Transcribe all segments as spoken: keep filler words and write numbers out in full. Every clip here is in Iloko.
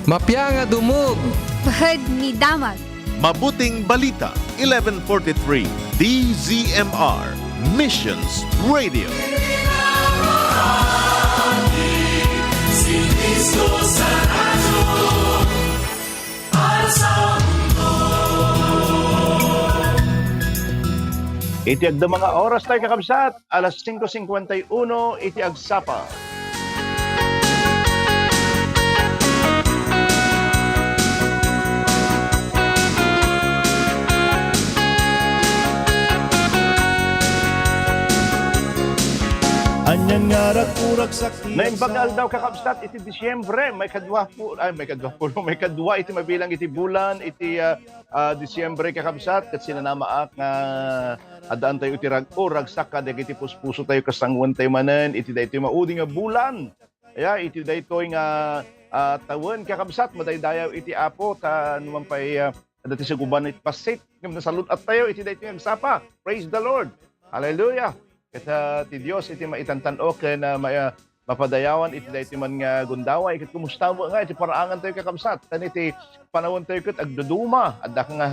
Mapia nga dumog. Pahad ni damag. Mabuting Balita, eleven forty-three, D Z M R, Missions Radio. Iti agdama nga oras tayo, kakabsat, alas singko singkwenta y uno iti agsapa. Anian nga raguragsak ti Naimbag nga aldaw, kakabsat, iti Disyembre, maikadua pu-, ay, maikadua pulo, maikadua iti mabilang iti bulan, iti, ah, ah, Disyembre, kakabsat, ket sinanamaak nga addaan tayo iti rag-o, ragsak kadagiti puspuso tayo, kas sangoen tayo manen iti daytoy maudi nga bulan. Aya, iti daytoy nga, ah, tawen, kakabsat, madaydayaw iti Apo, ta numan pay, ah, adda ti suguban iti pasit, ngem nasalud-at tayo iti daytoy nga agsapa. Praise the Lord! Hallelujah! Ket, ah, ti Dios iti maitantan-ok ken, ah, ma-, ah, mapadayawan iti daytoy man nga gundaway. Ket kumusta met nga iti paraangan tayo, kakabsat? Tan iti panawen tayo ket agduduma. Adda nga,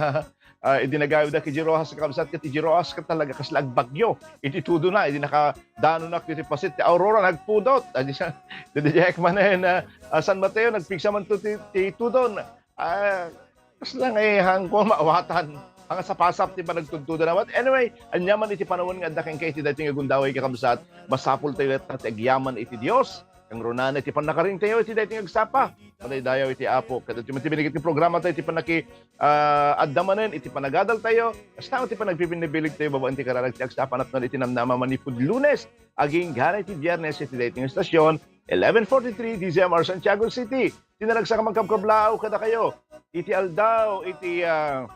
ah, idi nagayawda iti Roxas, kakabsat, ket iti Roxas ket talaga kasla agbagyo iti tudona. Idi nakadanonak iti pasit ti Aurora, nagpudot. Adi sa, didi manen, ah, ah, San Mateo, nagpigsa man to ti, ti tudon. Ah, kasla nga, eh, haanko maawatan. Ang sapasap ti panagtudtudon. But anyway, aniaman iti panawen nga adda kenka iti daytoy nga gundaway, kakabsat, masapul tayo latta ti agyaman iti Dios. Kangrunaan iti pannakarin tayo iti daytoy nga agsapa. Madaydayaw iti Apo. Kadagiti man ti binigit ti programa tayo iti pannaki-, ah, adda manen iti panagadal tayo. Kasta ti panagpipinabilig tayo babaen ti kararag ti agsapa napnon iti namnama manipud Lunes agingga iti Biyernes iti daytoy nga estasyon, eleven forty-three D Z M R Santiago City. Ti naragsak a mangkabkablaaw kadakayo iti aldaw iti, ah,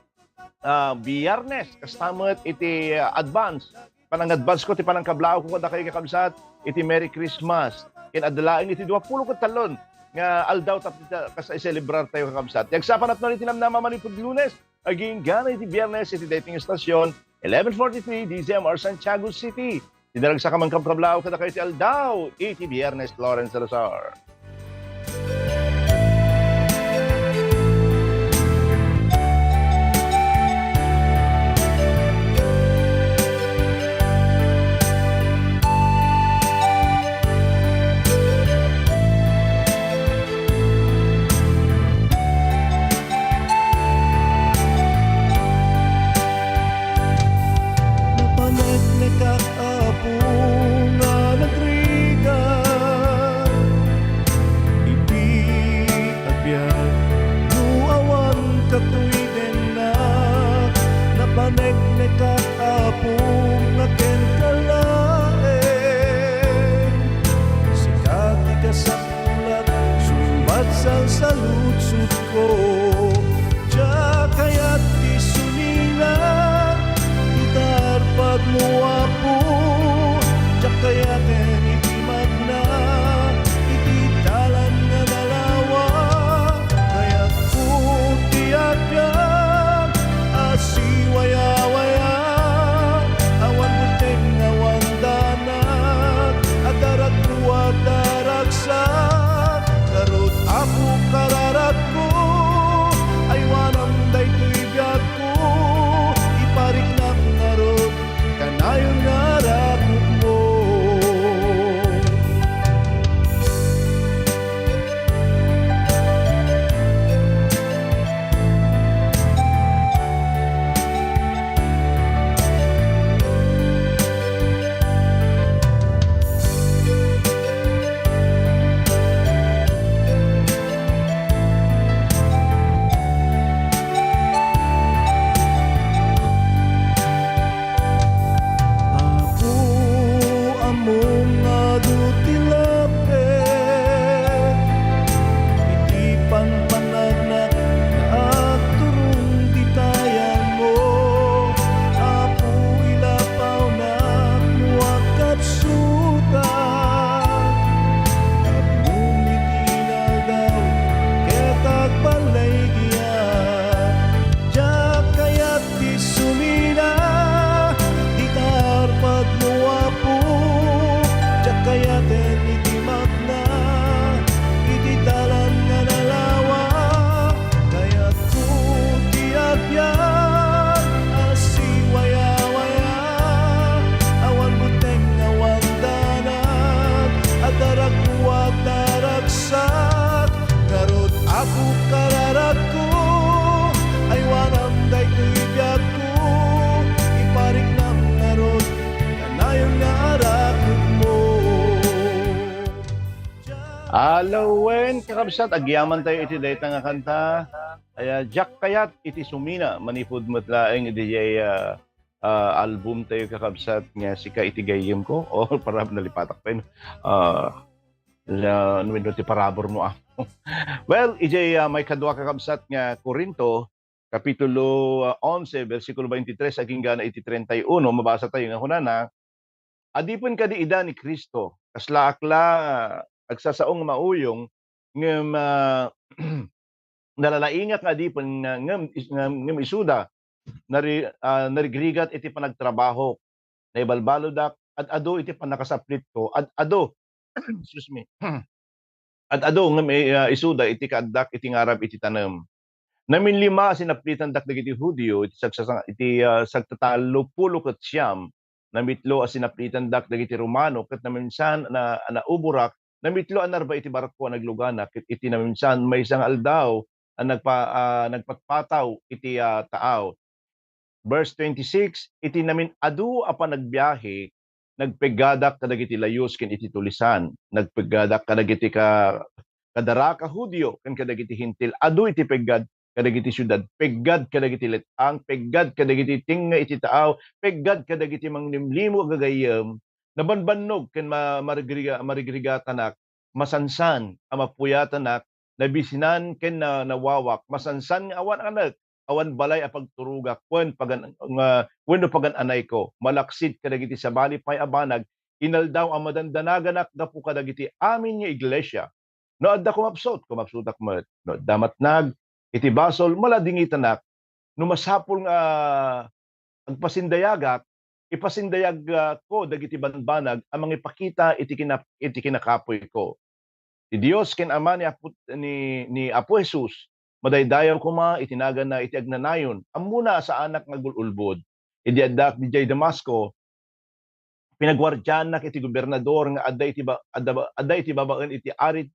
ah, Biyernes, kasta met iti, ah, advance. Panang-advance ko ti panangkablaawko kadakayo, kakabsat, iti Merry Christmas. Ken adda laeng iti dua pulo ket talon nga aldaw tapno ta-, kas-, i-celebrar tayo, kakabsat. Ti agsapa napnon iti namnama manipud Lunes, agingga iti Biyernes iti daytoy nga estasyon, eleven forty-three D Z M R Santiago City. Ti naragsak a mangkabkablaaw kadakayo ti aldaw iti Biyernes, Lawrence Salazar. Napaneknekak, Apo, nga nagrigat iti agbiag no awan katoy dennak. Napaneknekak, Apo, nga kenka laeng. Sika ti kasapulan, sumbat salsaludsodko. Diak kayat ti suminat iti tarpadmo, Apo. Diak kayaten iti magna iti dalan nga nalawa. Kayatko ti agbiag a siwayawaya, awan bulteng, awan danag, a daragko a daragsak. Ngarud, Apo, kararagko, aywanam daytoy biagko, ipariknak ngarud kanayon Alawen, kakabsat, agyaman tayo iti dayta nga kanta. Aya, Diak Kayat iti Sumina, manipud met laeng iti jay, ah, ah, album tayo, kakabsat, nga Sika iti Gayyemko. O, para nalipatak pa yun. Ah, na, no, no, ti parabur mo, ah. Well, ijay, ah, maikadua, kakabsat, nga Corinto, Kapitulo, ah, onse, bersikulo twenty-three agingga na iti treinta y uno, mabasa tayo nga kunana, "Adipen kadi ida ni Cristo? Kaslaak la agsasao nga mauyong, ngem, ah, nalalaingak nga adipen nga, ngem is-, ngem, ngem isuda, nari-, ah, narigrigat iti panagtrabahok. Naibalbaludak, ad-ado iti pannakasaplitko, ad-ado." Excuse me. Ad-ado ngem, eh, ah, isuda iti kaaddak iti ngarab iti tanem. Naminlima a sinaplitandak dagiti Judio iti sagsasa-, iti, ah, sagtatallopulo ket siam. Namitlo a sinaplitandak dagiti Romano ket naminsan na, nauborak. Namitlo a narba iti barko a naglugana ket iti naminsan maysa nga aldaw a nagpa-, ah, nagpatpataw iti, ah, taaw. Verse twenty-six, iti namin-adu a panagbiahe, nagpeggadak kadagiti layus ken iti tulisan. Nagpeggadak kadagiti ka-, kadaraka Judio ken kadagiti Hentil. Adu iti peggad kadagiti siudad, peggad kadagiti let-ang, peggad kadagiti tengnga iti taaw, peggad kadagiti manglimlimo a gagayyem. Nabanbannog ken ma-, marigriga-, marigrigatanak, masansan a mapuyatanak, nabisinan ken na-, nawawak, masansan nga awan anak, awan balay a pagturogak, wen pagan-, nga, wenno pagan-anayko, malaksid kadagiti sabali pay a banag, inaldaw a madandanaganak gapu kadagiti amin nga iglesia. No adda kumapsut, kumapsutak met. No adda matnag iti basol, maladingitanak. No masapul nga agpasindayagak, ipasindayag, ah, ko dagiti banbanag a mangipakita iti kina-, iti kinakapuyko. Ti Dios ken Ama ni Apo, ni, ni Apo Jesus, madaydayaw koma iti naganna iti agnanayon. Ammona a saanak nga agul-ulbod. Idi addaak idiay Damasco, pinaguardianak iti gobernador nga adda iti ba-, adda ba-, adda iti babaen iti ari,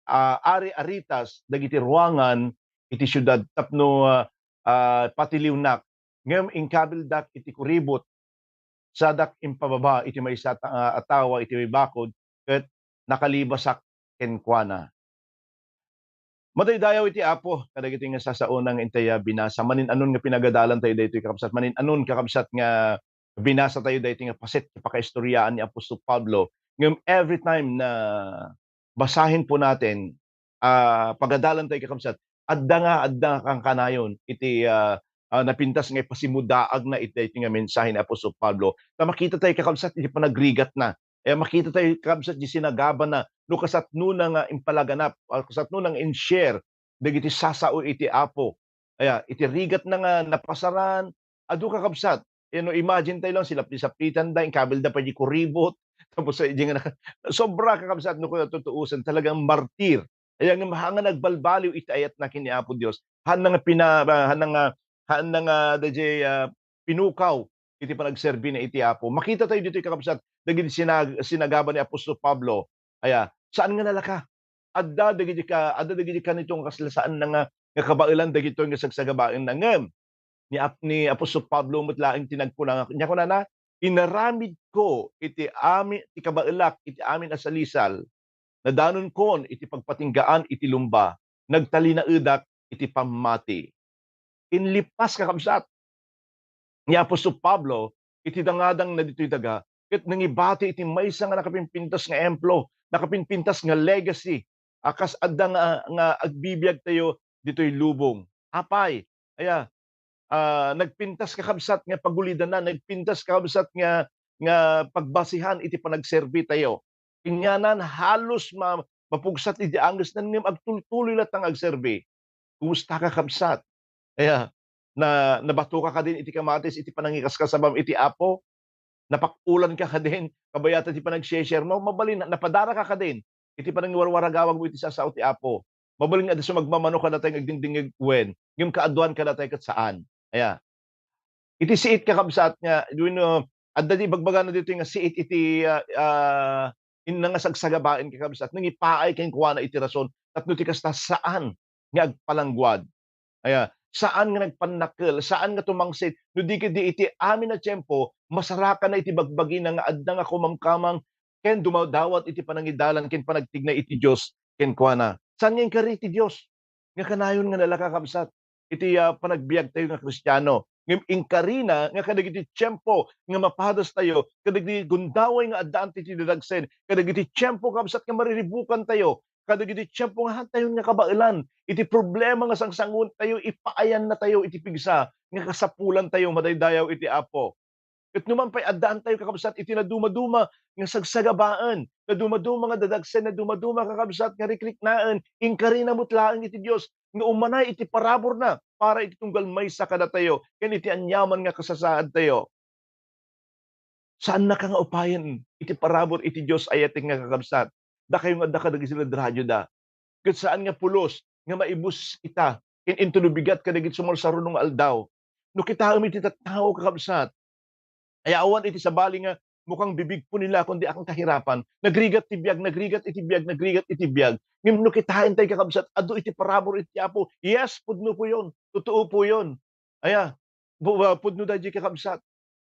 ah, Ari Aretas dagiti ruangan iti siudad tapno, ah, ah, patiliwnak. Ngem inkabildak iti kuribot, sadak impababa iti maysa ta-, a tawa iti bakod ket nakalibasak kenkuana. Madaydayaw iti Apo kadagiti nga sasaona nga intay a binasa. Manin-anon nga pinagadalan tayo daytoy, kakabsat. Manin-anon, kakabsat, nga binasa tayo daytoy nga paset ti pakaistoriaan ni Apostol Pablo. Ngem every time na basahin po natin, ah, pagadalan tayo, kakabsat, adda nga, adda nga kankanayon iti, ah, ah, napintas nga ipasimudaag na iti, iti nga mensahe ni Apostol Pablo. Ta makita tayo, kakabsat, iti panagrigat na. Eh, makita tayo, kakabsat, di sinagaba na, no kasatno na nga impalaganap, ah, kasatno na nga in-share, dagiti sasao iti Apo. Aya, iti rigat na nga napasaran, adu, kakabsat. Eh, no, imagine tayo lang, sila pisapitan da, inkabil da pa di kuribot. Tapos, eh, di nga naka-, sobra, kakabsat, no, kung tutuusan, talagang martir. Aya nga, ha nga nagbalbaliw iti ayat na ken ni Apo Dios. Haan na nga pina-, haan na nga, haan na nga, dayjay, ah, pinukaw iti panagserbi na iti Apo. Makita tayo ditoy, kakabsat, dagiti sinag-, sinagaba ni Apostol Pablo. Aya, saan nga nalaka? Adda dagiti ka-, adda dagiti kanito nga kasla saan na nga, nga kabaelan dagitoy nga sagsagabaen na ngem ni Ap-, ni Apostol Pablo met laeng ti nagkuna nga, nia kunana, "Inaramidko iti ami-, ti kabaelak iti amin a salisal, nadanonkon iti pagpatinggaan iti lumba, nagtalinaedak iti pammati." Inlipas, kakabsat, ni Apostol Pablo iti dangadangna ditoy daga, ket nangibati iti maysa nga nakapimpintas nga emplo, nakapimpintas nga legacy, a kas adda nga, nga agbibiag tayo ditoy lubong. Apay, aya, ah, nagpintas, kakabsat, nga pagulidana, nagpintas, kakabsat, nga, nga pagbasihan iti panagserbi tayo. Ingyanan, halos ma-, mapugsat iti angesnan ngem agtultuloy latta nga agserbi. Kumusta, kakabsat? Aya, na, nabatoka kadin iti kamatis iti panangikaskasabam iti Apo? Napakulanka kadin kabayatan ti panagshare-share mo? Mabalin, napadaraka kadin iti panangiwarwaragawag mo iti sasao ti Apo? Mabalin nga adda sumagmamano kadatayo nga agdingdingngeg wen, ngem kaaduan kadatayo ket saan. Aya. Iti siit, kakabsat, nga, wenno, adda di ibagbagana ditoy nga siit iti, ah, ah, inna nga sagsagabaen, kakabsat, nangipaay kenkuana iti rason, tapno ti kasta, saan nga agpalangguad. Aya, saan nga nagpannakkel, saan nga tumangsit, no di ketdi iti amin a tiempo, masarakanna iti bagbagina nga adda nga kumamkamang ken dumadawat iti panangidalan ken panagtignay iti Dios kenkuana. Saan nga inkari ti Dios nga kanayon nga nalaka, kakabsat, iti, ah, panagbiagtayo nga Kristiano. Ngem inkarina nga kadagiti tiempo nga mapadastayo, kadagiti gundaway nga addaan ti dadagsen, kadagiti tiempo, kakabsat, nga mariribukantayo, kadagiti tiempo nga haantayon nga kabaelan iti problema nga sangsanguentayo, ipaayannatayo iti pigsa nga kasapulantayo madaydayaw iti Apo. Ket numan pay, addaantayo, kakabsat, iti nadumaduma nga sagsagabaen, nadumaduma nga dadagsen, nadumaduma, kakabsat, nga rikriknaen, inkarina met laeng iti Dios nga umanay iti paraburna para iti tunggal maysa kadatayo ken iti aniaman nga kasasaadtayo. Saannaka nga upayen iti parabur iti Dios, ayatek nga kakabsat. Dakayo nga adda kadagiti radioda. Ket saan nga pulos nga maibus ita ken inton no bigat kadagiti sumarsaruno nga aldaw. No kitaem iti tattao, kakabsat, ay awan iti sabali nga mukang bibigpon nila kundi akan kahirapan. Nagrigat ti biag, nagrigat iti biag, nagrigat iti biag. Ngem no kitaentayo, kakabsat, adu iti parabur iti Apo. Yes, pudno po yun. Totoo po yun. Aya, bu-, ah, pudno daydi, kakabsat.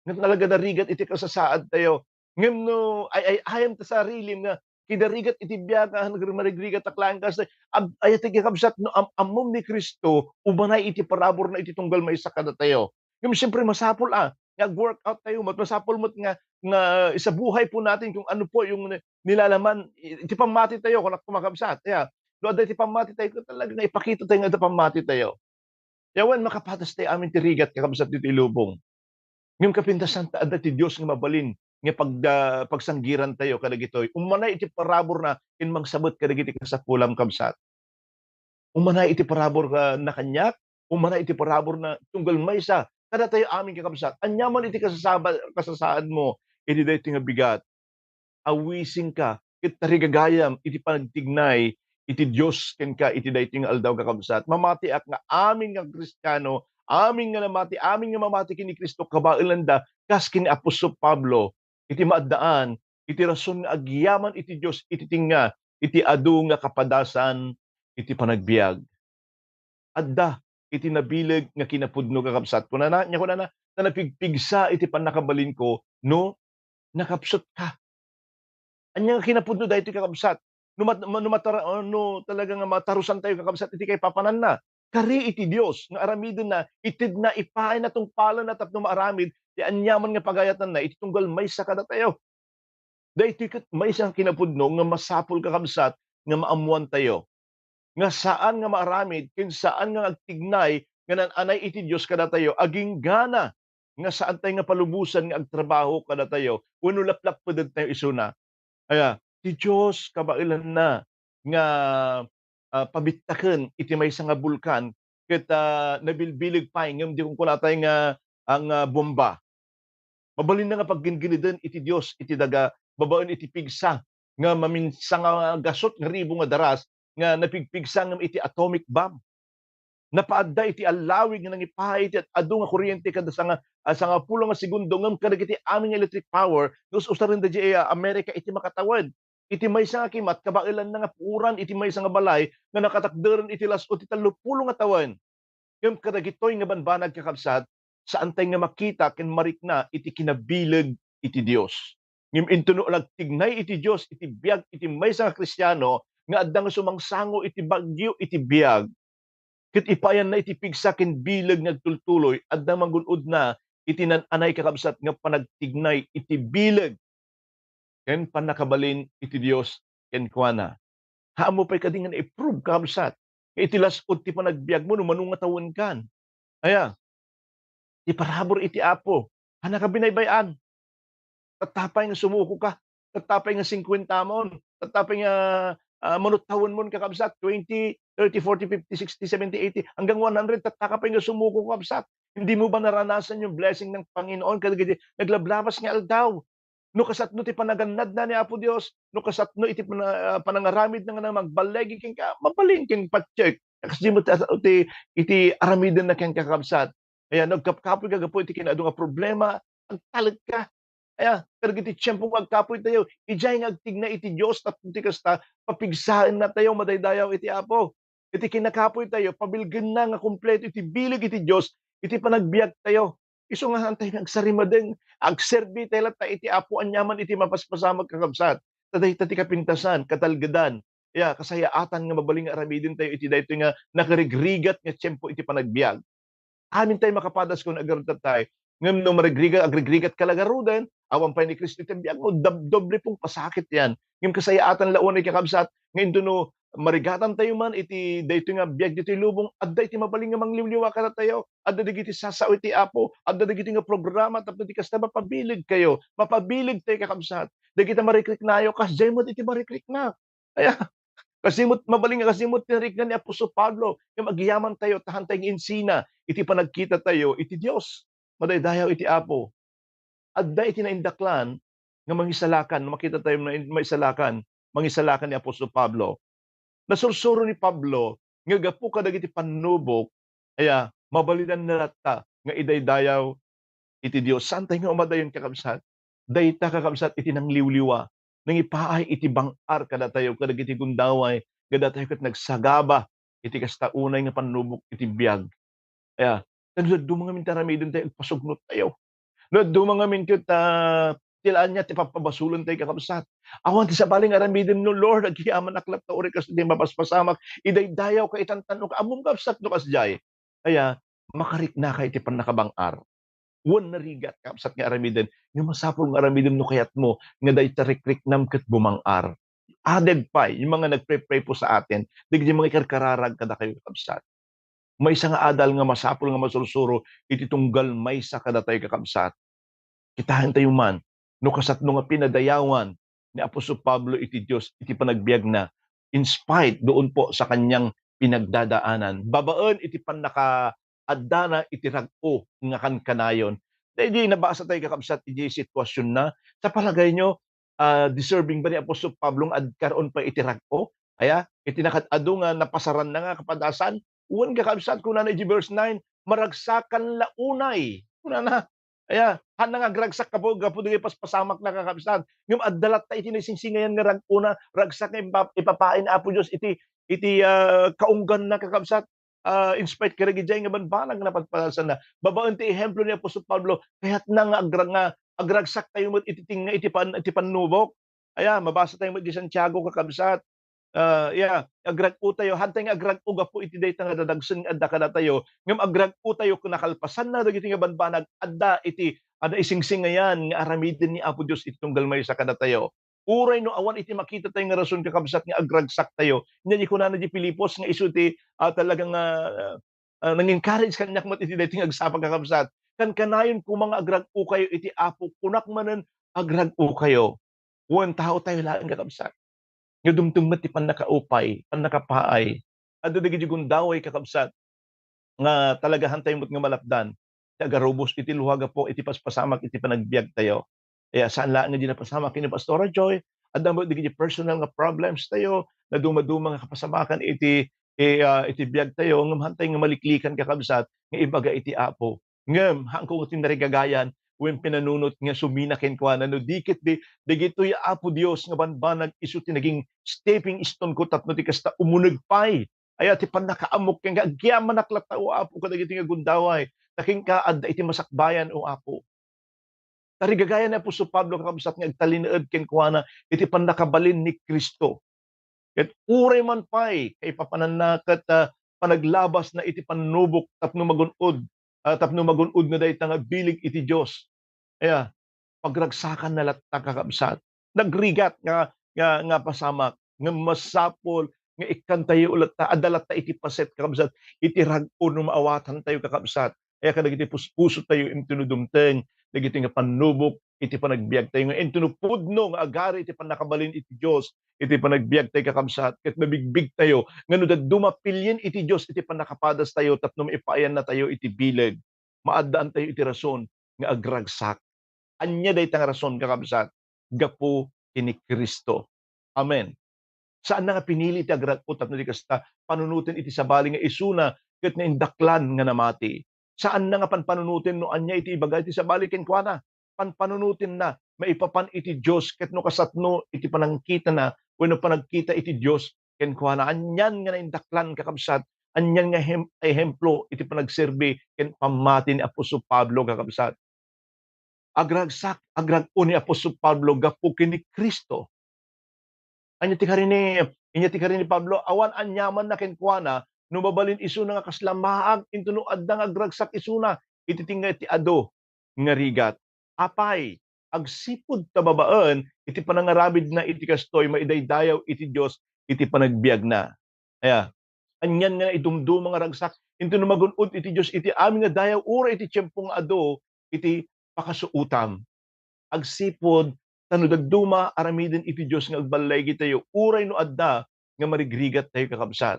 Nga talaga narigat iti kasasaadtayo. Ngem no ay-ay-ayam ta sarilim nga kinarigat iti biag nga nagmarigrigat a klase, ab-, ayatek, kakabsat, no am-, ammom ni Cristo, umanay iti paraburna iti tunggal maysa kadatayo. Ngem siyempre, masapul a nga ag-workout tayo, mat-, masapul met nga, nga isabuhay po natin kung ano po yung ni-, nilalaman, i-, iti pammatitayo, kunak, kakabsat. Ya, no adda iti pammatitayo, talaga nga ipakita tayo nga adda pammatitayo. Ya wen, makapadastayo amin ti rigat, kakabsat, ditoy lubong. Ngem kapintasan ta adda ti Dios nga mabalin nga pagda-, pagsanggirantayo kadagitoy. Umanay iti paraburna ken mangsabet kadagiti kasapulam, kabsat. Umanay iti paraburna kaniak, umanay iti paraburna tunggal maysa kadatayo amin, kakabsat. Aniaman iti kasasaba-, kasasaadmo iti daytoy nga bigat, awisenka ket tarigagayam iti panagtignay iti Dios kenka iti daytoy nga aldaw, kakabsat. Mamatiak nga amin nga Kristiano, amin nga namati, amin nga mamati ken ni Cristo, kabaelanda kas ken ni apostol Pablo iti maaddaan iti rason nga agyaman iti Dios iti tengnga iti adu nga kapadasan iti panagbiag. Adda iti nabileg nga kinapudno, kakabsat. Kunana, nia kunana, "Ta napigpigsa iti pannakabalinko no nakapsutka." Ania nga kinapudno daytoy, kakabsat? No mat-, no matara-, no talaga nga matarusantayo, kakabsat, iti kaipapananna, kari iti Dios nga aramidenna, itedna, ipaayna, tungpalenna tapno maaramid ti aniaman nga pagayatanna iti tunggal maysa kadatayo. Daytoy ket maysa nga kinapudno nga masapul, kakabsat, nga maammoantayo nga saan nga maaramid ken saan nga agtignay nga naan-anay iti Dios kadatayo, agingga nga saantayo nga palubosan nga agtrabaho kadatayo wenno laplappedantayo isuna. Aya, ti Dios kabaelanna nga, ah, pabittaken iti maysa nga bulkan ket, ah, nabilbileg pay ngem di kunkunatay nga, ah, nga bomba. Mabalinna nga pagginginiden iti Dios iti daga babaen iti pigsa nga maminsan nga gasut nga ribu nga daras nga napigpigsa ngem iti atomic bomb. Napaadda iti allawig nga nangipaay iti adu nga kuriente kada sanga-, a, sangapulo nga segundo ngem kadagiti amin nga electric power nga us-usarenda diay, a, Amerika iti makatawen. Iti maysa nga kimat, kabaelanna nga puoran iti maysa nga balay nga nakatakderen iti las-o ti tallopulo nga tawen. Ngem kadagitoy nga banbanag, kakabsat, saantay nga makita ken marikna iti kinabileg iti Dios. Ngem intono nagtignay iti Dios iti biag iti maysa nga Kristiano nga adda nga sumangsango iti bagyo iti biag, ket ipaayanna iti pigsa ken bileg nga agtultuloy, adda mangun-odna iti naan-anay, kakabsat, nga panagtignay iti bileg ken pannakabalin iti Dios kenkuana. Haanmo pay kadi nga na-prove, kakabsat, nga iti las-od ti panagbiagmo no mano nga tawenkan? Aya, ti parabur iti Apo. Haannaka binaybay-an. Tatta pay nga sumuko ka. Tatta pay nga singkuenta mon. Tatta pay nga, ah, mano tawenmon, kakabsat, twenty, thirty, forty, fifty, sixty, seventy, eighty, hanggang one hundred, tatta ka pay nga sumuko, kakabsat. Hindi mo ba naranasan yung blessing ng Panginoon kadagiti naglablabas nga aldaw? No kasatno ti panagannadna ni Apo Dios, no kasatno iti pana-, ah, panangaramidna nga magballigi kenka, mabalin ken patchek. Kas di mo ti, ti, iti aramidenna kenka, kakabsat. Kaya nagkapkapoy ka gapu iti kinaadu nga problema, agtalek ka. Kaya, kadagiti tiempo nga agkapoy tayo, idiay nga agtignay iti Dios, tapno ti kasta, papigsaenna tayo madaydayaw iti Apo. Iti kinakapoy tayo, pabilgenna nga kompleto iti bileg iti Dios, iti panagbiag tayo. Isu nga saan tayo nga agsarimadeng, agserbi tayo latta iti Apo aniaman iti mapaspasamak, kakabsat. Ta dayta ti kapintasan, katalgedan, ya, kasayaatan nga mabalin nga aramiden tayo iti daytoy nga nakarigrigat nga tiempo iti panagbiag. Amin tayo makapadas kun agrigrigat tayo. Ngem no marigrigat, agrigrigat ka la garuden, awan pay ni Cristo iti biag mo, dab-, doble pong pasakit yan. Ngem kasayaatan la unay kakabsat, nga intono marigatan tayo man iti daytoy nga biag ditoy lubong, adda iti mabalin nga mangliwliwa kadatayo. Adda dagiti sasao iti Apo, adda dagiti nga programa tapno ti kasta mapabileg kayo, mapabileg tayo kakabsat. Dagiti marikriknayo, kasdiay met iti marikrikna. Aya, kasimot, mabalin nga kasimot ti narikna ni Apostol Pablo, ngem agyaman tayo, ta haantayo nga insina iti panagkita tayo iti Dios. Madaydayaw iti Apo. Adda iti naindaklan nga mangisalakan, no makita tayo na in-, maisalakan, mangisalakan ni Apostol Pablo. Nasursuro ni Pablo nga gapu kadagiti pannubok, aya, mabalinan na latta nga idaydayaw iti Dios. Saan tayo nga umadayon, kakabsat? Dayta, kakabsat, iti nangliwliwa, nangipaay iti bang-ar kadatayo, kadagiti gundaway, kadatayo ket nagsagaba iti kasta unay nga pannubok iti biag. Aya, ta no dadduma ngamin ti aramiden tayo, agpasugnot tayo. No dadduma ngamin ket, ah, ti laan niya ti papabasulen tayo, kakabsat. Awan ti sabali nga aramiden no, Lord, agyamanak latta uray kas ti mapaspasamak, idaydayaw ka, itantan-ok. Ammom, kabsat, no kasdiay. Aya, makariknaka iti pannakabang-ar. Wen narigat, kabsat, nga aramiden, nga masapul nga aramiden no kayatmo nga dayta rikriknam ket bumang-ar. Added pay, yung mga nagpre-pray po sa atin, dagiti mga ikarkararag kadakayo, kabsat. Maysa nga adal nga masapul nga masursuro iti tunggal maysa kadatayo, kakabsat. Kitaen tayo man, no kasatno nga pinadayawan ni Apostol Pablo iti Dios iti panagbiagna, in spite doon po sa kanyang pinagdadaanan, babaen iti pannakaaddana iti rag-o nga kankanayon. Daydi nabasa tayo, kakabsat, iti sitwasyon na. Sa palagay nyo, ah, deserving ba ni Apostol Pablo nga agkaroon pa iti rag-o? Aya, iti nakaad-adu nga napasaran na nga kapadasan? Wen, kakabsat, kunana iti verse nine, "Maragsakan la unay." Kunana, aya, haanna nga agragsak gapu, gapu dagiti paspasamak na, kakabsat. Ngem adda latta iti naisingsingayan nga rag-ona, ragsak nga ipa-, ipapaay ni Apo Dios iti, iti, ah, kaungganna, kakabsat. Ah, in spite kadagidiay nga banbanag nga napadpadasanna. Babaen ti ehemplo ni Apostol Pablo, kayatna nga agra-, nga agragsak tayo met iti ting-, iti pan-, iti pannubok. Aya, mabasa tayo met di Santiago, kakabsat. Ah, yeah, agrag-o tayo. Haantayo nga agrag-o gapu iti dayta nga dadagsen nga adda kadatayo. Ngem agrag-o tayo ken nakalpasanna dagiti nga banbanag, adda iti, adda isingsingayan nga aramiden ni Apo Dios iti tunggal maysa kadatayo. Uray no awan iti makita tayo nga rason, kakabsat, nga agragsak tayo. Nya di kunana di Filipos nga isu ti, ah, talaga nga, ah, ah, nang-encourage kaniak met iti daytoy nga agsapa, kakabsat. Kankanayon koma nga agrag-o kayo iti Apo, kunak manen, agrag-o kayo. Wen, tao tayo laeng, kakabsat. Nga dumteng met ti pannakaupay, pannakapaay. Adda dagiti gundaway, kakabsat, nga talaga haantayo met nga malapdan ti agarubos iti luha gapu iti paspasamak iti panagbiag tayo. Kaya saan laeng nga di napasamak ken ni Pastora Joy, adda met dagiti personal nga problems tayo, nadumaduma nga kapasamakan iti, i-, ah, iti biag tayo, ngem haantayo nga maliklikan, kakabsat, nga ibaga iti Apo. Ngem, haanko nga tinarigagayan, wen pinanunot nga sumina kenkuana, no di ket di, dagitoy Apo Dios nga banbanag isu ti naging stepping stone ko tapno ti kasta umuneg pay. Aya ti pannakaammok kenka, agyamanak latta, O Apo, kadagiti nga gundaway, ta kenka adda iti masakbayan, O Apo. Tarigagayan ni Apostol Pablo, kakabsat, nga agtalinaed kenkuana iti pannakabalin ni Cristo. Ket uray man pay kaipapananna ket, ah, panaglabasna iti pannubok tapno magun-od, ah, tapno magun-od na dayta nga bileg iti Dios. Aya, pagragsakanna latta, kakabsat. Nagrigat nga, nga, nga pasamak, nga masapul nga ikkantayo latta, adda latta iti paset, kakabsat, iti rag-o no maawatantayo, kakabsat. Aya kadagiti puspusotayo intono dumteng dagiti nga pannubok iti panagbiagtayo, nga intono pudno nga agari iti pannakabalin iti Dios iti panagbiagtayo, kakabsat, ket mabigbigtayo nga no dadduma pilien iti Dios iti pannakapadastayo tapno maipaayannatayo iti bileg, maaddaantayo iti rason nga agragsak. Ania dayta nga rason, kakabsat? Gapu ken ni Cristo. Amen. Saanna nga pinili ti agrag-o tapno di kasta, panunoten iti sabali nga isuna ket naindaklan nga namati. Saanna nga panpanunoten no ania iti ibaga iti sabali kenkuana. Panpanunotenna maipapan iti Dios ket no kasatno iti panangkitana wenno panagkita iti Dios kenkuana. Anian nga naindaklan, kakabsat, anian nga ehem-, ehemplo iti panagserbi ken pammati ni Apostol Pablo, kakabsat. Agragsak, agrag-o ni Apostol Pablo gapu ken ni Cristo. Ania ti kari ni, Inya ti kari ni Pablo, awan aniamanna kenkuana no mabalin isuna nga kasla maag intono adda nga agragsak isuna iti tengnga ti adu nga rigat. Apay, agsipud ta babaen iti panangaramidna iti kastoy, maidaydayaw iti Dios iti panagbiagna. Aya, anian nga naidumduma nga ragsak intono magun-od iti Dios iti amin nga dayaw uray iti tiempo nga adu iti pakasuotam. Agsipud ta no dadduma aramiden iti Dios nga agballigitayo uray no adda nga marigrigattayo, kakabsat.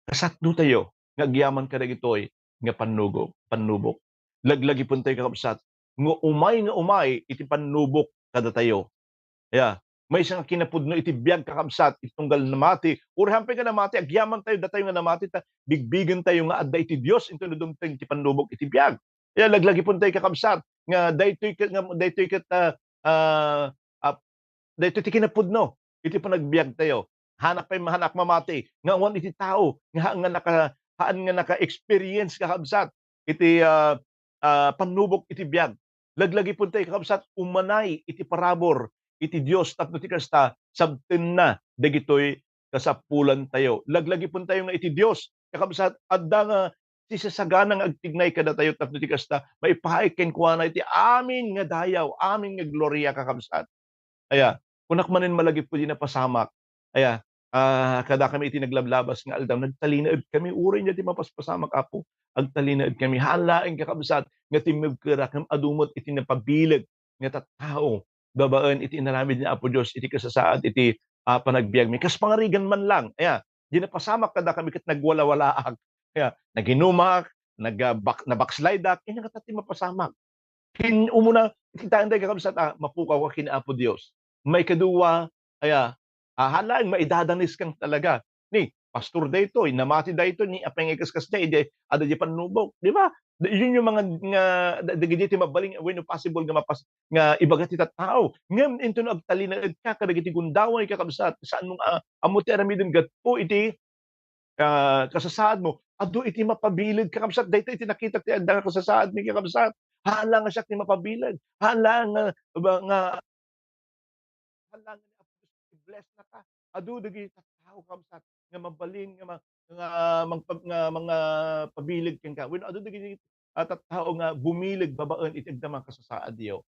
Kasatdotayo nga agyaman kadagitoy nga pannugo-, pannubok. Laglagipentayo, kakabsat, nga umay nga umay iti pannubok kadatayo. Aya, maysa nga kinapudno iti biag, kakabsat, iti tunggal namati. Uray haanpay nga namati, agyamantayo, datayo nga namati, ta bigbigentayo nga adda iti Dios, intono dumteng ti pannubok iti biag. Aya, laglagipentayo, kakabsat, nga daytoy ket, nga daytoy ket, ah, ah, ah, daytoy ti kinapudno iti panagbiagtayo. Haanak pay, haanak mamati nga awan iti tao nga, nga naka-, haan nga naka-experience, kakabsat, iti, ah, ah, pannubok iti biag. Laglagipentayo, kakabsat, umanay iti parabur iti Dios tapno ti kasta, sabtenna dagitoy kasapulantayo. Laglagipentayo nga iti Dios, kakabsat, adda nga sisasagana nga agtignay kadatayo tapno ti kasta, maipaay kenkuana iti amin nga dayaw, amin nga gloria, kakabsat. Aya, kunak manen malagip idi napasamak. Aya, ah, kadakami iti naglablabas nga aldaw, nagtalinaedkami, uray nia ti mapaspasamak, Apo. Agtalinaedkami. Haan laeng, kakabsat, nga timmebkerak, ngem adu met iti napabileg nga tattao babaen iti inaramid ni Apo Dios iti kasasaad iti, ah, panagbiagmi. Kas pangarigan man lang, aya, di napasamak kadakami ket nagwalawalaak. Aya, naginumak, nag-, ah, bak-, na-backslideak, ina nga ti mapasamak. Kin-, umuna, kitaentayo, kakabsat, ah, mapukawka ken Apo Dios. Maikadua, aya, ah, haan laeng, maidadaniskan talaga. Ni, pastor daytoy, namati daytoy, ni apay nga ikaskasdiay, idi adda diay pannubok, di ba? Da-, yun yung mga nga, da-, dagiti ti mabalin wenno possible nga mapas-, nga ibaga ti tattao. Ngem intono agtalinaedka kadagiti gundaway, kakabsat, saanmo nga, ah, ammo ti aramidem gapu iti, ah, kasasaadmo. Adu iti mapabileg, kakabsat, daytoy iti nakitak ti adda nga kasasaadmi, kakabsat. Haan laeng nga siak ti mapabileg. Haan laeng nga, nga, haan laeng nga ni Apo Dios i-bless naka. Adu dagiti tattao, kakabsat, nga mabalin nga ma-, nga mangpab-, nga mangapabileg kenka. Wenno adu dagiti, ah, tattao nga bumileg babaen iti agdama nga kasasaadyo.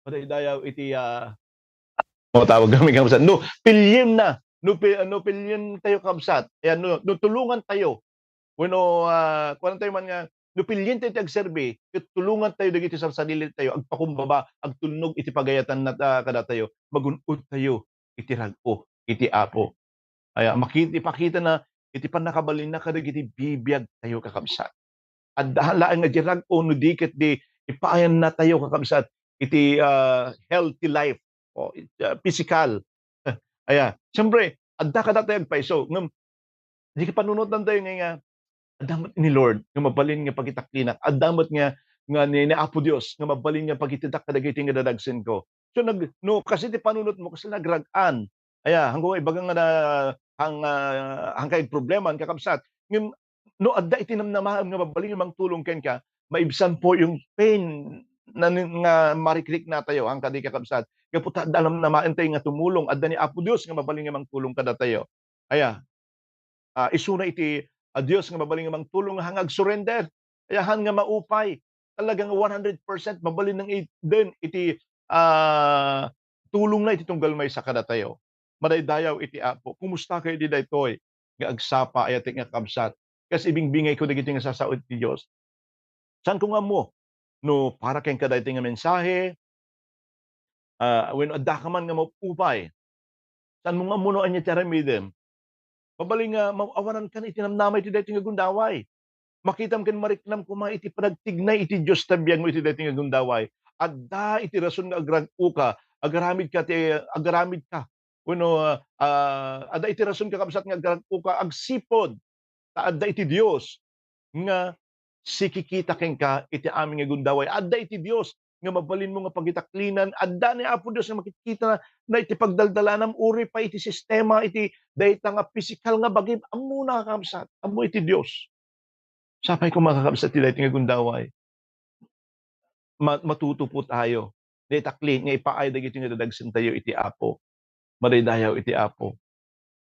Madaydayaw iti, ah, matawag kami, kabsat. No, pilyenna, no, pi-, no, pilyentayo, kabsat. Ayan, no, no, tulongantayo. Wenno, ah, kuanantayo man nga, no, pilyentayo ti agserbi, ket tulongantayo dagiti sarsarilitayo, agpakumbaba, agtulnog iti pagayatanna, ah, kadatayo, magun-odtayo iti rag-o iti Apo. Aya, makit-, ipakitana iti pannakabalinna kadagiti bibiagtayo, kakabsat. Adda laeng nga di rag-o no di ket di ipaayannatayo, kakabsat, iti, ah, healthy life, o, it-, ah, physical. Aya, siyempre, adda kadatayo agpayso, ngem di kapanunotantayo nga, nga adda met ni Lord nga mabalin nga pagitaklina. Adda met nga, nga ni, ni Apo Dios nga mabalin nga pagitedak kadagiti nga dadagsenko. So, nag-, no, kasi ti panunotmo, kasi nagrag-an. Aya, hangko ibaga nga na, hang, ah, hangkay problema, kakabsat. Ngem, no, adda iti namnamaem nga mabalin nga mangtulong kenka, maibsan po yung pain na, nga marikriknatayo, hangkadi, kakabsat. Gapu ta adda namnamaentayo nga tumulong, adda ni Apo Dios nga mabalin nga mangtulong kadatayo. Aya, ah, isuna iti, ah, Dios nga mabalin nga mangtulong, haan nga agsurrender. Aya, haan nga maupay. Talagang one hundred percent mabalin nga iden iti, ah, tulongna iti tunggal maysa kadatayo. Madaydayaw iti Apo. Kumusta kayo iti daytoy nga agsapa, aya ti nga kabsat? Kas ibingbingayko dagiti nga sasao iti Dios. Saanko nga ammo no para kenka daytoy nga mensahe, ah, wenno addaka man nga maupay. Saanmo nga ammo no ania ti aramidem? Mabalin nga maawanankan iti namnama iti daytoy nga gundaway. Makitam ken mariknam koma iti panagtignay iti Dios ta biagmo iti daytoy nga gundaway. Adda iti rason nga agrag-oka, agaramidka ti, agaramidka. Wenno, ah, adda iti rason, kakabsat, nga agrag-oka agsipud ta adda iti Dios nga sikikita kenka iti amin nga gundaway. Adda iti Dios nga mabalinmo nga pagitaklinan. Adda ni Apo Dios nga makitkitanna iti pagdaldalanam, uray pay iti sistema, iti dayta nga pisikal nga bagim. Ammona, kakabsat, ammo iti Dios. Sapay koma, kakabsat, ti daytoy nga gundaway. Ma-, matutupo tayo. Dayta kli nga ipaay dagiti nga dadagsentayo iti Apo. madaydayaw iti Apo.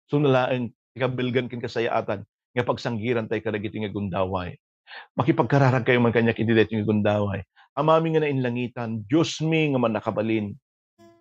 Suna laeng ti kabilgan ken kasayaatan nga pagsanggirantay kadagiti nga gundaway. Makipagkararagkayo man kaniak iti daytoy nga gundaway. Amami nga nainlangitan, Diosmi nga mannakabalin.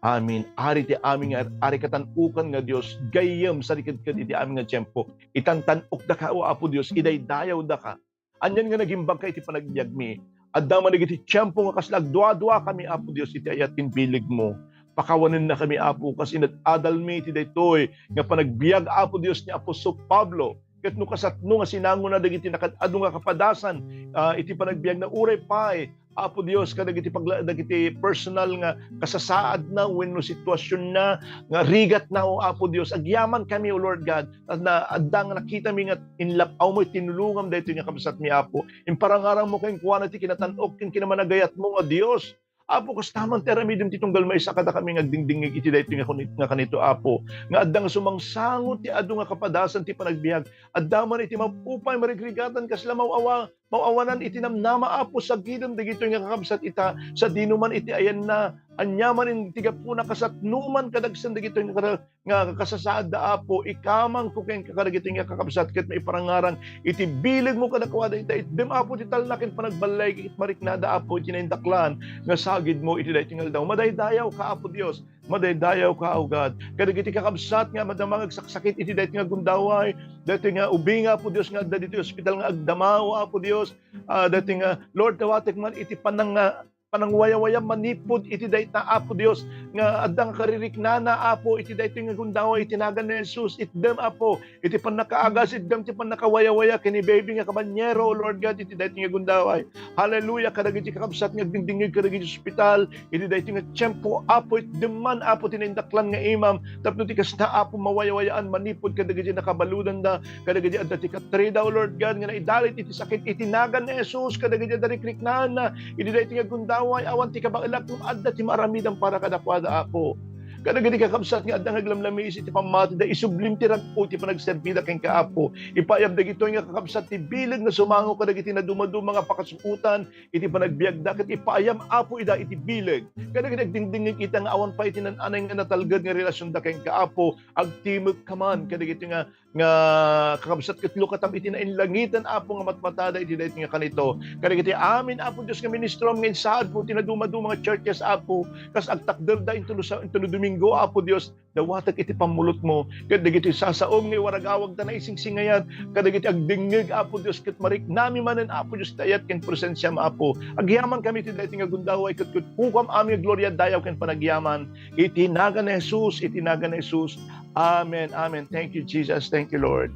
Amin. Ari ti amin nga, ari katan-ukan nga Dios, gayyem, sarikedked iti amin nga tiempo. Itantan-okdaka, O Apo Dios, idaydayawdaka. Anian nga nagimbagka iti panagbiagmi. Adda man dagiti tiempo nga kasla agduaduakami, Apo Dios, iti ayat ken bilegmo. Pakawanennakami, Apo, kas inad-adalmi iti daytoy nga panagbiag, Apo Dios, ni Apostol Pablo. Ket no kasatno nga sinangona dagiti nakaad-ado nga kapadasan, ah, iti panagbiagna, uray pay, Apo Dios, kadagiti pagla-, dagiti personal nga kasasaadna wenno situasionna nga rigatna, O Apo Dios, agyamankami, O Lord God, na adda nga nakitami nga inlap-awmo, tinulongam daytoy nga kabsatmi, Apo. Imparangarangmo kenkuana ti kinatan-ok ken kinamanagayatmo nga Dios. Apo, kasta man ti aramidem ti tunggal maysa kadakami nga agdingdingngeg iti daytoy nga kuni-, nga kanito, Apo, nga adda nga sumangsango ti adu nga kapadasan ti panagbiag. Adda man iti maupay, marigrigatan, kasla maw-awa-, maw-awanan iti namnama, Apo, sagidem dagitoy nga kakabsat ita, sadino man iti ayanna, aniaman iti gapuna, kasatno man kadagsen dagitoy nga kara-, nga kasasaadda, Apo, ikamangko kenka kadagitoy nga kakabsat ket maiparangarang iti bilegmo kadakuada ita. Itdem, Apo, ti talna ken panagballay ket mariknada, Apo, iti naindaklan nga sagidmo iti daytoy nga aldaw. Madaydayawka, Apo Dios. Madaydayawka, O God. Kadagiti kakabsat nga madama nga agsaksakit iti daytoy nga gundaway, daytoy nga ubing, Apo Dios, nga adda ditoy ospital nga agdama, O Apo Dios. Ah, daytoy nga, Lord, dawatek man iti panang-, panangwayawaya manipud iti dayta, Apo Dios, nga adda nga kaririknana, Apo, iti daytoy nga gundaway iti nagan ni Jesus. Itdem, Apo, iti pannakaagas, itdem ti pannakawayawaya ken ni baby nga kabanyero, O Lord God, iti daytoy nga gundaway. Hallelujah, kadagiti kakabsat nga agdingdingngeg kadagiti ospital, iti daytoy nga tiempo, Apo, itdem man, Apo, ti naindaklan nga imam, tapno ti kasta, Apo, mawayawayaan manipud kadagiti nakabaludanda, kadagiti adda ti katrida, O Lord God, nga naidalit iti sakit iti nagan ni Jesus, kadagiti adda rikriknaanna iti daytoy nga gundaway, awan ti kabaelak ngem adda ti maaramidam para kadakuada, Apo. Kadagiti kakabsat nga adda nga aglamlamis iti pammatida, isublim ti rag-o ti panagserbida kenka, Apo. Ipaayam dagitoy nga kakabsat ti bileg nga sumango kadagiti nadumaduma nga pakasuotan iti panagbiagda, ket ipaayam, Apo, ida iti bileg kadagiti agdingdingngeg ita nga awan pay iti nan-anay nga natalged nga relasionda kenka, Apo. Agtimekka man kadagiti nga nga kakabsat ket lukatam iti nainlangitan, Apo, nga matmatada iti daytoy nga kanito. Kadagiti amin, Apo Dios, nga ministrom nga insaadmo ti nadumaduma nga churches, Apo, kas agtakderda intono sa-, intono Domingo, Apo Dios, dawatek iti pammulotmo. Ket dagiti sasaom nga iwaragawagta naisingsingayan, kadagiti agdengngeg, Apo Dios, ket mariknami manen, Apo Dios, ti ayat ken presensiam, Apo. Agyamankami iti daytoy nga gundaway, ket kukam amin nga gloria, dayaw ken panagyaman. Iti nagan ni Jesus, iti nagan ni Jesus. Amen, amen. Thank you, Jesus. Thank you, Lord.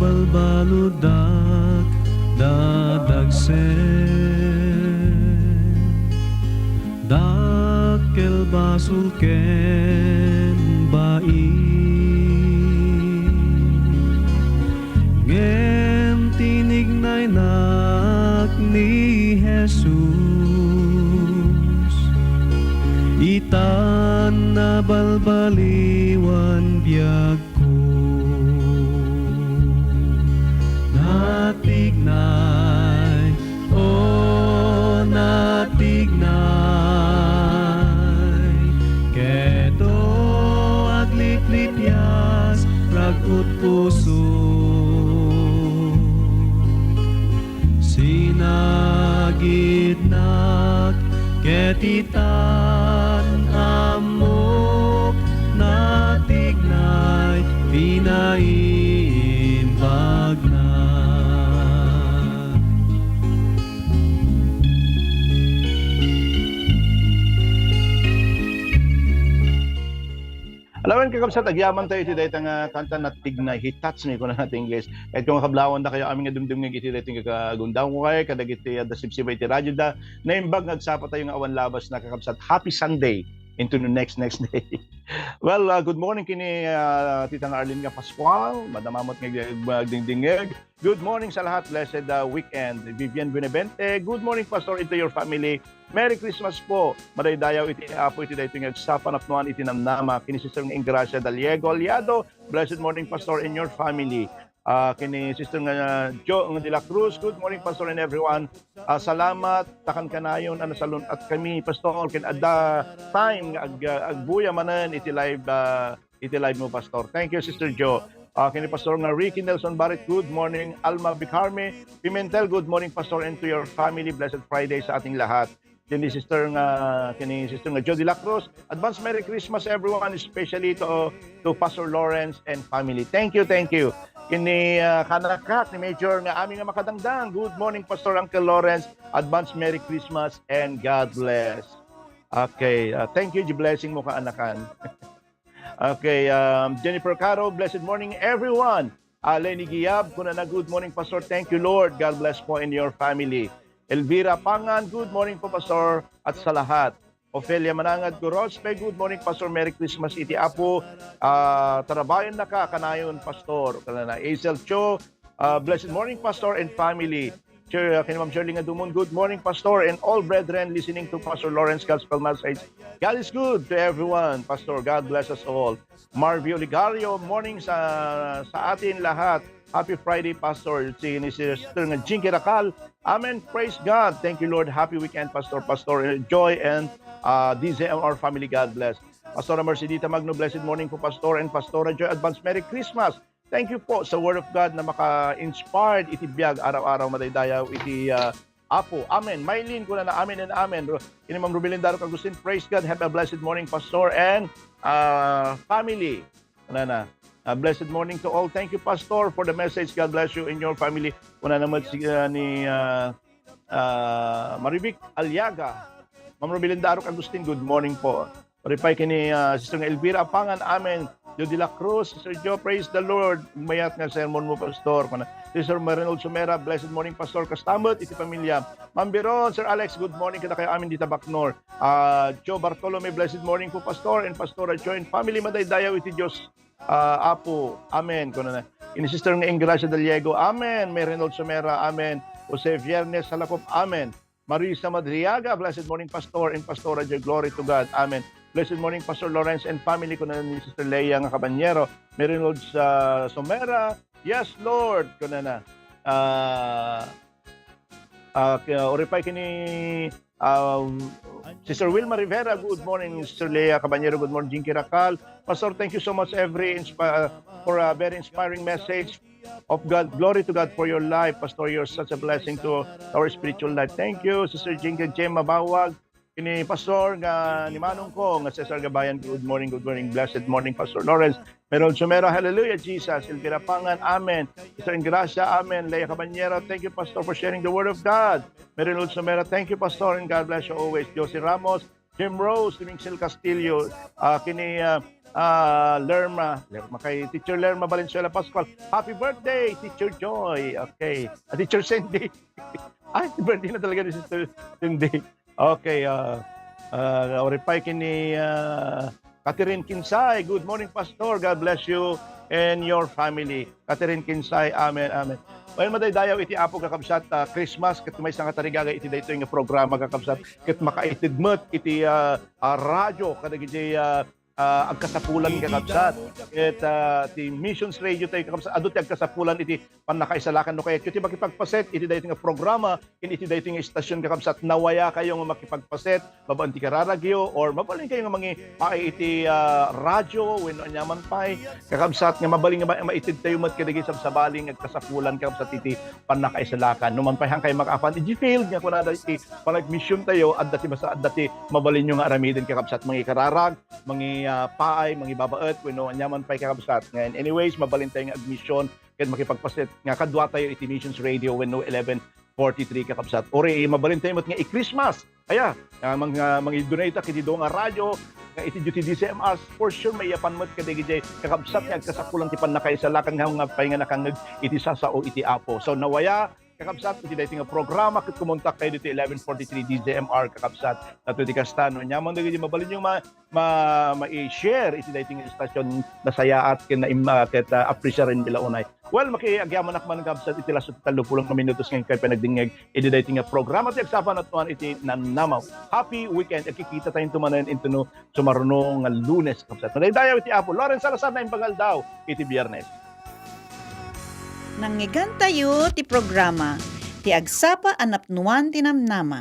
Nabalbaludak, dadagsen, dakkel basol ken bai. Ngem tinignaynak ni Jesus, itan nabalbaliwan biagko. Natignay, o natignay, ket o agliplipias, rag-ot puso. Sinagidnak, ket itan ammok, natignay ti naimbagnak. Alawen, kakabsat, agyaman tayo iti dayta nga kanta, Natignay, He Touched Me, kuna ti English. Ket kung kablawandakayo amin nga dumdumngeg iti dayta nga kagundaway, kadagiti adda sibsiba iti radioda, naimbag nga agsapa tayo nga awan labasna, kakabsat, happy Sunday into the next, next day. Well, uh, good morning kini, uh, Tita nga Arlene nga Pascual, madama met nga ag-, agdingdingngeg. Good morning sa lahat. Blessed, uh, weekend. Vivian Benavente, good morning, Pastor, and to your family. Merry Christmas po. Madaydayaw iti Apo iti daytoy nga agsapa napnuan iti namnama. Kini Sister nga Ingracia Daliego Aliado, blessed morning, Pastor, and your family. Ah, kini Sister nga Jo nga de la Cruz, "Good morning, Pastor, and everyone. Ah, salamat ta kankanayon a nasalun-at kami, Pastor, ken adda time nga ag-, agbuya manen iti live, ah, iti live mo, Pastor." Thank you, Sister Jo. Ah, kini Pastor nga Ricky Nelson Barit, "Good morning, Alma Bicarme Pimentel. Good morning, Pastor, and to your family. Blessed Friday sa ating lahat." Kini Sister nga, kini Sister nga Jo de la Cruz, "Advance Merry Christmas, everyone, especially to, to Pastor Lawrence and family." Thank you, thank you. Kini, ah, kaanakak ni Major nga amin nga makadangdang, "Good morning, Pastor, Uncle Lawrence. Advance Merry Christmas and God bless." Okay, ah, thank you, di blessing mo, kaanakan. Okay, um, Jennifer Caro, "Blessed morning, everyone." Ah, Lenny Giab, kunana, "Good morning, Pastor. Thank you, Lord. God bless po and your family." Elvira Pangan, "Good morning po, Pastor, at sa lahat." Ofelia Manangad Gorospe, "Good morning, Pastor. Merry Christmas iti Apo. Ah, tarabayan naka, kanayon, Pastor." Kunana, Aisel Cho, ah, "Blessed morning, Pastor and family." Sir, uh, kay Ma'am Shirley nga Dumon, "Good morning, Pastor, and all brethren listening to Pastor Lawrence Gospel Message. God is good to everyone, Pastor. God bless us all." Marvy Oligario, "Morning sa, sa atin lahat. Happy Friday, Pastor." Si ni Sister nga Jinky Racal, "Amen. Praise God. Thank you, Lord. Happy weekend, Pastor. Pastor Joy and, uh, D Z M R family, God bless." Pastora Mercedita Magno, "Blessed morning po, Pastor and Pastora Joy. Advance Merry Christmas." Thank you po sa Word of God na maka-inspired iti biag araw-araw, madaydayaw iti, ah, Apo. Amen. Mylene, kunana, "Amen and amen." Ro-, ini Ma'am Rubilin Darok Agustin, "Praise God. Have a blessed morning, Pastor and, ah, family." Kunana, ah, "Blessed morning to all. Thank you, Pastor, for the message. God bless you and your family." Kunana met si, ah, ni, ah, ah, Marivic Aliaga. Ma'am Rubilin Darok Agustin, good morning po. Pay kini, ah, Sister nga Elvira Apangan, "Amen." Jo de la Cruz, "Sister Jo, praise the Lord. Mayat nga sermon mo, Pastor." Kuna, Sister Marinol Sumera, "Blessed morning, Pastor. Kasta met iti pamilya." Ma'am Biron, Sir Alex, good morning kadakayo amin dita Bacnor. Ah, Joe Bartolome, "Blessed morning po, Pastor and Pastora Joy and family. Madaydayaw iti Dios, ah, Apo. Amen." Kuna na. Ini Sister nga Ingracia Daliego, "Amen." Marinol Sumera, "Amen." Jose Viernes Salakop, "Amen." Marisa Madriaga, "Blessed morning, Pastor and Pastora Joy. Glory to God. Amen." "Blessed morning, Pastor Lawrence and family," kuna ni Sister Leia nga Cabanyero. Mary Lourdes, ah, Somera, "Yes, Lord," kuna na. Ah, ah, k-, uray pay kini, ah, Sister Wilma Rivera, "Good morning, Sister Leia Cabanyero. Good morning, Jinky Racal. Pastor, thank you so much every inspi-, for a very inspiring message of God. Glory to God for your life, Pastor. You're such a blessing to our spiritual life." Thank you, Sister Jinky Jem Mabawag. Ini Pastor nga ni Manong ko nga Cesar Gabayan, "Good morning, good morning, blessed morning, Pastor Lawrence." Meron Sumera, "Hallelujah, Jesus." Elvira Pangan, "Amen." Sister Ingracia, "Amen." Leia Cabanyero, "Thank you, Pastor, for sharing the word of God." Meron Sumera, "Thank you, Pastor, and God bless you always." Josie Ramos, Jim Rose, Mingsil Castillo, ah, kini, ah, ah, Lerma, Lerma kay Teacher Lerma Valenzuela Pascual. "Happy birthday, Teacher Joy." Okay. Ah, Teacher Cindy. Ay, birthday na talaga ni Sister Cindy. Okay, ah, ah, uray pay kini, ah, Catherine Kinsay. "Good morning, Pastor. God bless you and your family." Catherine Kinsay, amen, amen. Well, madaydayaw iti Apo, kakabsat, ah, Christmas, ket maysa nga tarigagay iti daytoy nga programa, kakabsat, ket makaitid met iti, ah, ah, radyo, kadagiti, ah, ah, agkasapulan, kakabsat. Ket, ah, ti Missions Radio tayo, kakabsat, adu ti agkasapulan iti pannakaisalakan no kayatyo ti makipagpaset iti daytoy nga programa, ken iti daytoy nga istasyon, kakabsat, nawaya kayo nga makipagpaset babaen ti kararagyo, or mabalin kayo nga mangipaay iti, ah, radyo wenno aniaman pay, kakabsat, nga mabalin nga ma-, maitid tayo met kadagiti sabsabali nga agkasapulan, kakabsat, iti pannakaisalakan. No man pay han kayo makaapan iti field nga kunada iti panagmission tayo, adda ti masa-, adda ti mabalinyo nga aramiden, kakabsat, mangikararag, mangi, ah, paay, mangibabaet, wenno aniaman pay, kakabsat. Ngayon, anyways, mabalin tayo nga agmission ken makipagpaset nga kadua tayo iti Missions Radio wenno eleven forty-three, kakabsat. Uray, mabalin tayo met nga i-Christmas. Aya, ah, mang-, ah, mangi-donate iti dua nga radyo, nga iti D Z M R, for sure, maiyapan met kadagiti kakabsat nga agkasapulan ti pannakaisalakan nga, nga pay nga nakangngeg iti sasao iti Apo. So, nawaya, kakabsat, iti daytoy nga programa, ket kumontak kayo ditoy eleven forty-three D Z M R, kakabsat. Ket iti kasta, no aniaman dagiti mabalinyo ma-, ma-, mai-share iti daytoy nga istasyon, nasayaat ken naim-, ah, ket, ah, appreciaren ti la unay. Well, makiagyamanak man, kakabsat, iti lasu ti tallo pulo nga minutos nga inkay panagdingngeg iti daytoy nga programa ti Agsapa Natnua iti Namnamaw. Happy weekend. Agkikita tayo manen intono sumaruno nga Lunes, kakabsat. Madaydayaw iti Apo. Lawrence Salazar, naimbag nga aldaw iti Biyernes. Nangngegentayo ti programa, ti agsapa a napnuan ti namnama.